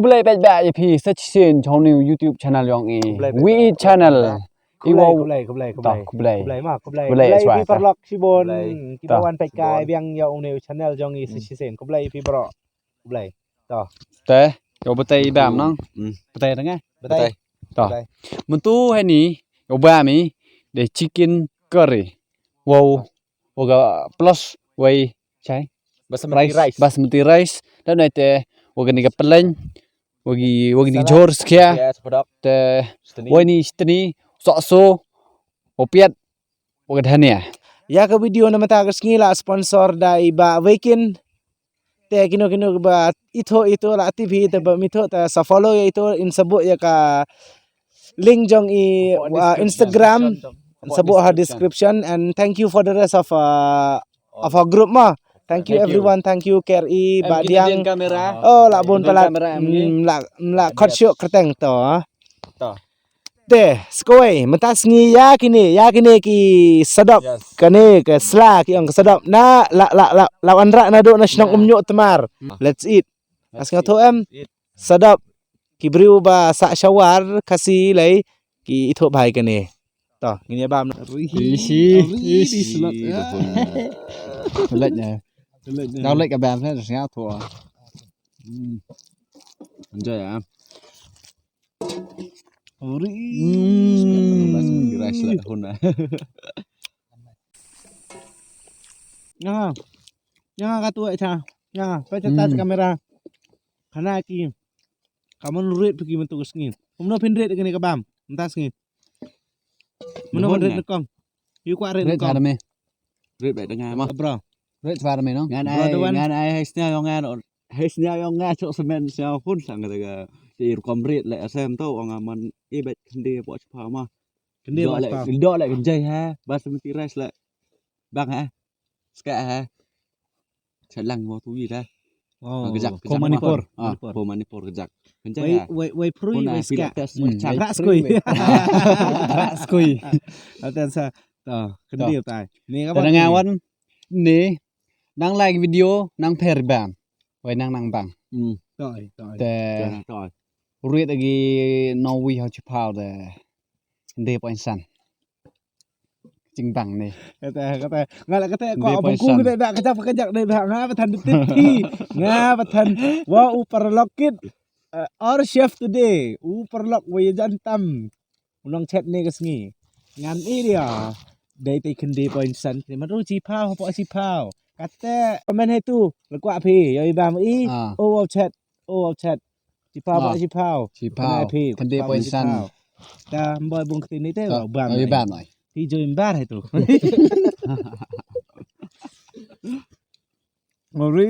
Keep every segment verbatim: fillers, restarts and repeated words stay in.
Khublei paidbah ïa phi sa shisien jong u YouTube channel jong i. Khublei paidbah. Wi Channel. Khublei, khublei, khublei, khublei. Khublei ma, khublei. Khublei, khublei ïa phi paralok shibun. Khublei. Kiba wan peit kai biang ïa une u channel jong i sa shisien. Khublei ïa phi bro. Khublei. To. Te, ïa u batai i bam nang. Hmm. Batai tang eh. Batai. To. Batai. Mynta hangne, ïa u bam i, the chicken curry. Wow. Wa ka plus wei chai. Basmati rice. Basmati rice. Dang nai te wa kane ka pyllein. Wa ki, wa kine ki jhur skhia. Te wa ine i chutney, sohso, wa piat, wa ka dhania. Ïa ka video na mynta ka sngi la sponsor da i Bah Wekin. Te kino kino ba ithuh ithuh la tip hi te ba mithuh te sa follow ïa ithuh in sa buh ïa ka link jong i, uh, Instagram. Sa buh ha description and thank you for the rest of, uh, of our group ma. Thank you everyone, thank you Kerry, Bah Diang. Oh, la bun palat. Hmm, la, la khot shuh kyrteng to, ah. Te, skoi, mynta sngi ïa kine, ïa kine ki sadop. Kane ka sla ki ong ka sadop. Na, la, la, la, la wanrah naduh na shnong Umñiuhtmar. Let's eat. As nga tho em, sadop. Ki briew ba sah shawar Khasi lei, ki ithuh bha ïa kane. To, ngin ïa bam. Ishi, ishi. Leit na. Leit ka bam sa, nga tho. Hmm. Enjoy ah. Uri. Hmm. Basmati rice la hun ah. Nga, nga ka tu eh cha. Nga, pa cha ta kamera. Khana ki. Ka mon rit phi ki mynta ka sngi. Kumno phin rit kane ka bam mynta sngi. Mano man rit nyngkong. Yu kwah rit nyngkong. Rit bad nga ma. Bro. Rit sar me no. Ngan ai, ngan ai hai snia yong nga. Hai snia yong nga chok semen snia hun sang kata ka. Te rukom rit le asem to ong aman i bad khynde po chpa ma. Khynde po chpa. Dok le kynjai ha. Basmati rice le. Bang ha. Ska ha. Chalang mo tu wi da. Oh, kejak, kejak Manipur. Ah, Manipur. Manipur kejak. Kencang wei, ya. Wei, wei prui, wei ska. Rak skui. Rak skui. Atan sa. To, kendi tai. Ni ka ba. Ngawan ni nang like video nang pher bam. Wei nang nang bang. Hmm. Toi, toi. Te. Toi. Ruit agi no wi ha chipau de. Nde poin san. Jingbang ni. Kata, kata. Nga la kata ko abang ku kata dak kata pakajak dei ba nga ba than bitit hi. Nga ba than wa u paralok kit. Eh, our chef today. U paralok wa ïa jan tam. U nongchet ne ka sngi. Ngan i dia. Dei te khynde point san. Te ma ru chi phaw, hapoh chi phaw. Kata, comment hai tu. Lekwa phi, ïa i bam i. Ah. O wa chet. O, chat. Chipau ba chipau. Chipau. Khynde point san. Ta mboi bung kti ni te ba ban. Ban ai. Ti joi mbar hai tu. Ngori.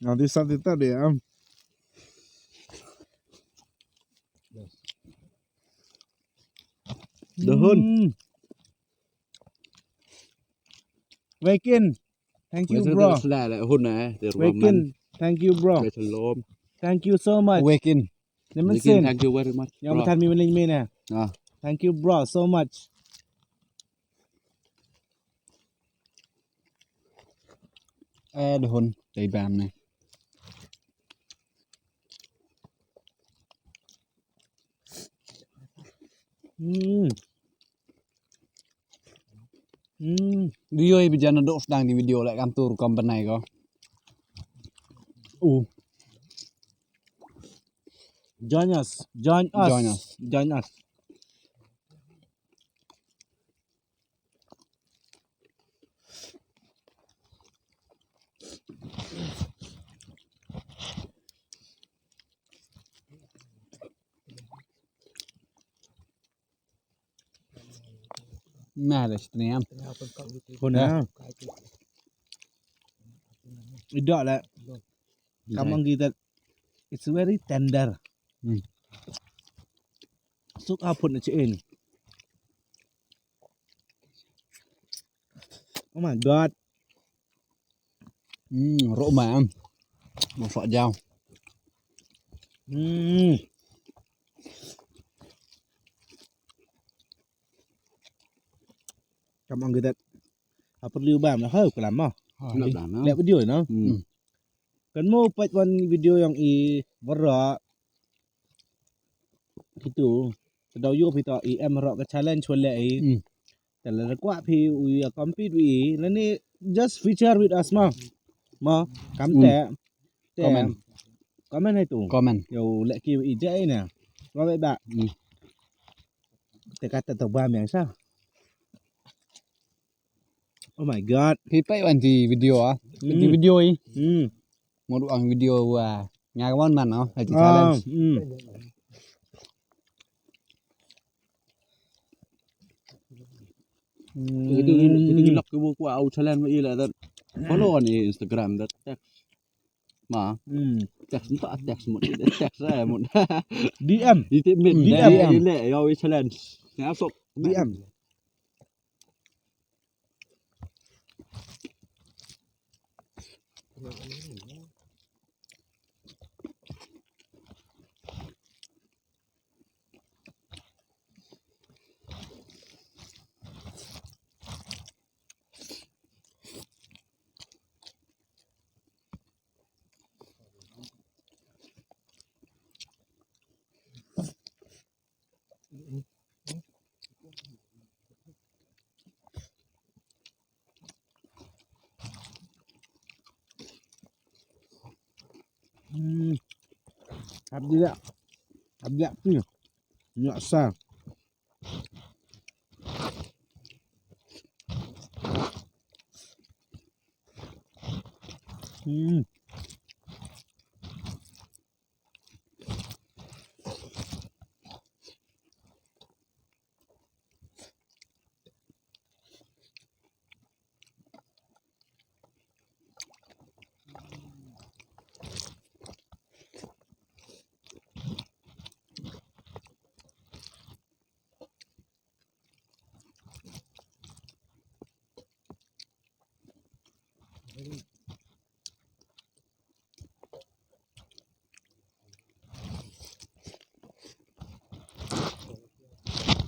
Nanti satu tadi ya. Dahun. Hmm. Wekin. Thank you, bro. Wekin. Thank you, bro. Thank you so much. Wekin. Wekin, thank you very much, bro. Thank you, bro, so much. Eh, dahun, tay bam ni. Hmm. Hmm. Video i bijan dok sedang di video lek kantor company ko. Uh. Join us. Join us. Join us. Join us. Nah, that's the name. Huna. Idok la. Come on, kita. It's very tender. Hmm. Suk apun na chin. Oh my God. Hmm, ro ma. Ro sok jao. Hmm. Come on, kita. Apa liu bam lah, hau kelam mah. Lek video no. Hmm. Kan mo pat wan video yong i baroh. Kitu. Ka dau yo phi to i em ro ka challenge wala i. Hmm. Te la kwah phi u ya compete wi i. Lani just feature with us ma. Ma kam Hmm. te. Te. Comment. Comment hai tu. Comment. Yo le ki i jai na. Wa ba ba. Hmm. Te kata to ba yang sa. Oh my god. Phi pai wan ti video ah. Ti Hmm. video i. Hmm. Mo du ang video wa. Nga ka mon man no. Hai ti Ah, challenge. Hmm. Hmm. Itu itu lak ke buku au challenge ma ila that. Follow on Instagram that text. Ma. Hmm. Text entah text mut text saya mut. D M. Itu mut D M. Ila ya wi challenge. Nga sok. D M. Hmm. Abdi dah. Abdi dah tu. Nyak sa. Hmm.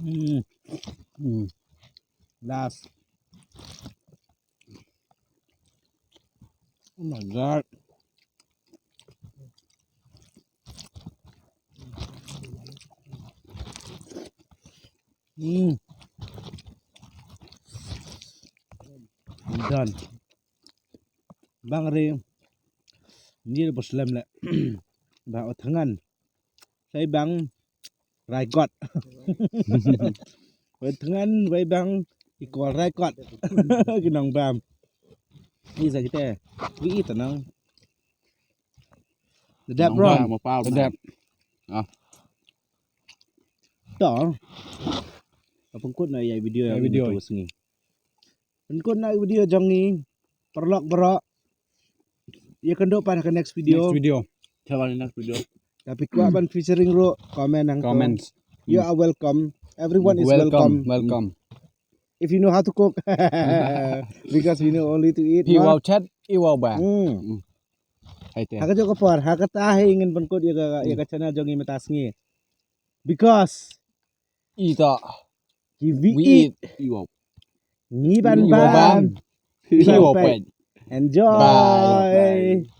Hmm. Hmm. Last. Oh my god. Hmm. Done. Bang ri. Ni bos lem le. Ba o thangan. Sai bang Raikot. Wei thngan wei bang i kwal Raikot. Ki nong bam. Ni sa kita. Wi i tanang. Dedap ron. Dedap. Ah. To. Ka pynkut na ïa video ïa video. Sngi. Pynkut na video jong ngi. Paralok baroh. Ïa kynduh pat ha ka next video. Next video. Thawan next video. Tapi kwah ban featuring ruh comment hangto. Comments. You are welcome. Everyone is welcome. Welcome. If you know how to cook. Because we know only to eat. Pi wow chat, i wow ba. Hmm. Hai te. Ha ka jong ka por, ha kata hi ngin pynkut ïa ka ïa ka channel jong ngi mynta sngi. Because Ita. Ki wi it. Iwau. Ngi ban ban. Iwau pet. Enjoy. Bye.